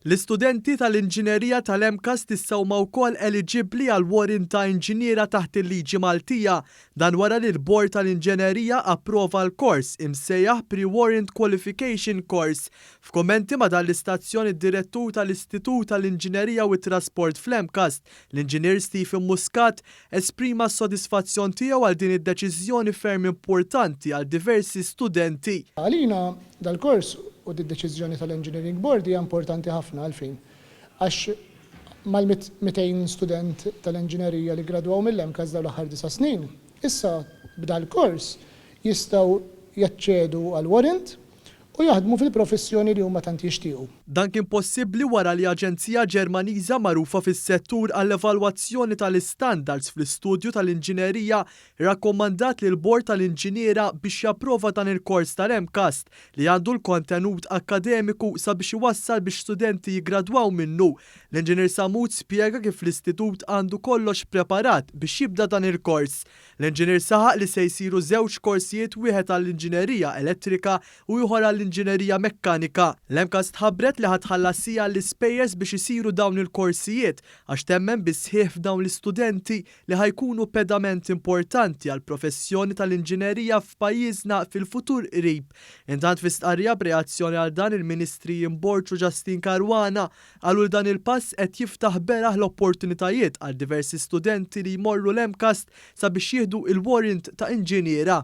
L-istudenti tal-Inġinerija tal-MCAST issa huma wkoll eliġibbli għal warrant ta' inġiniera taħt il-liġi Maltija. Dan wara li l-Bord tal-Inġenerija approva l-kors imsejjaħ Pre-Warrant Qualification Course. F'kummenti ma' dan l-istazzjon id-Direttur tal-Istitut tal-Inġinerija u t-Trasport fl-MCAST, l-Inġinier Stephen Muscat, esprima s-sodisfazzjon tiegħu għal din id-deċiżjoni ferm importanti għal diversi studenti. Għalina dal-kors u d-deċiżjoni tal-Engineering Board hija importanti ħafna. Għalfejn? Għax mal-200 student tal-enġinerija li gradwaw mill-MCAST dawn l-aħħar 9 snin, issa b'dal-kors jistgħu jaċċedu għal warrant u jaħdmu fil-professjoni li huma tant jixtiequ. Dan kien possibbli wara li aġenzija Ġermaniża magħrufa fis-settur għall-evalwazzjoni tal-istandards fl-istudju tal-inġinerija rakkomandat lil bord tal-inġiniera biex japprova dan il-kors tal-MCAST li għandu l-kontenut akademiku sabiex iwassal biex studenti jigradwaw minnu. L-Inġinier Samut spjega kif l-istitut għandu kollox preparat biex jibda dan il-kors. L-inġinier saħaq li se jsiru żewġ korsijiet, wieħed għall-inġinerija elettrika u ieħor għall-inġinerija mekkanika. L-MCAST ħabbret li ħa tħallas l-ispejjeż biex isiru dawn il-korsijiet għax temmen bis-sħiħ f'dawn l-istudenti li ħa jkunu pedament importanti għal professjoni tal-inġinerija f'pajjiżna fil-futur qrib. Intant, fi stqarrija b'reazzjoni għal dan, il-Ministri Ian Borg u Justyne Caruana qalu li dan il-pass qed jiftaħ beraħ l-opportunitajiet għal diversi studenti li jmorru l-MCAST sabiex jieħdu il-warrant ta' inġiniera.